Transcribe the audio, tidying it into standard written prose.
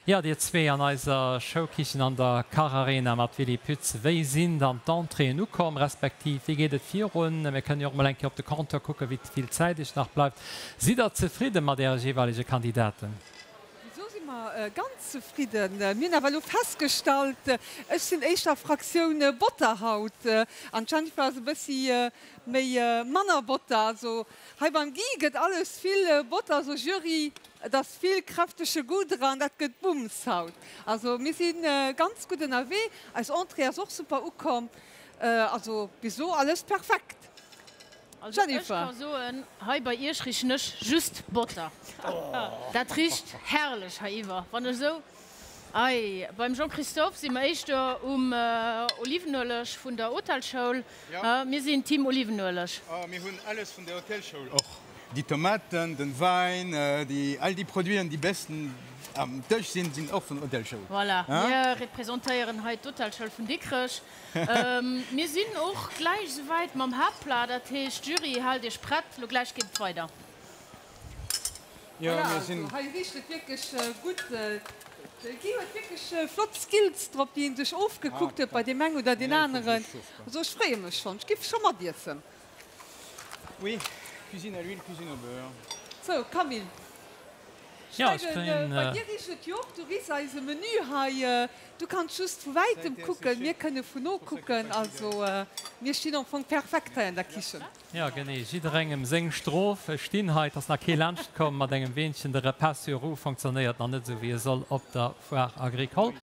Jo, dir zwee an eiser Showkichen an der Kacharena mat Willy Pütz, wéi sinn dann d'Entréeën ukomm, respektiv wéi geet et virun? Mir kënnen jo och mol eng Kéier op de Compteur kucken, wéi vill Zäit iech nach bleift. Sidd der zefridde mat äre jeeweilege Kandidaten? Wisou si mer ganz zefridden. Mir hunn awer elo festgestallt, ech sinn éischter Fraktioun Botter haut an d'Jennifer ass e bëssi méi manner Botter. Also hei beim Guy gëtt alles vill Botter, also Jury, et ass vill kräftege Goût dran, dat gëtt Bums haut. Also mir si ganz gutt ënnerwee, eis Entrée ass och super ukomm, also bis elo alles perfekt. Also ech ka soen, hei bei iech richen ech just Botter. Dat richt herrlech hei iwwer, wann ech esou, ei, beim Jean-Christophe si mer éischter um Olivenueleg vun der Hotelschoul. Mir sinn Team Olivenueleg. Mir hunn alles vun der Hotelschoul och, déi Tomaten, den Wäin, déi, all déi Produiten, déi besten am Dësch sinn, sinn och vun Hotelschoul. Voilà, mir representéieren hei d'Hotelschoul vun Dikrech. Mir sinn och gläich esouwäit mam Haaptplat, dat heescht Jury, haalt iech prett, lo gläich geet et weider. Jo, mir sinn. Hei richt et wierklech gutt. De Guy huet wierklech flott Skills drop, déi en sech ofgekuckt huet bei deem eng oder deen aneren. Also ech freeë mech schonn, ech giff scho matiessen. Oui, cuisine à l'huile, cuisine au beurre. Sou Camille, ech mengen bei dir richt et jo och, du richs eise Menü hei, du kanns just vu wäitem kucken, mir kënne vun no kucken, also mir stinn am Fong perfekt hei an der Kichen. Jo genee, jidderengem seng Strof. Ech stinn hei, et ass nach kee laanscht komm mat engem Weenchen. De Repas sur roues fonctionnéiert nach net esou wéi e soll op der Foire Agricole.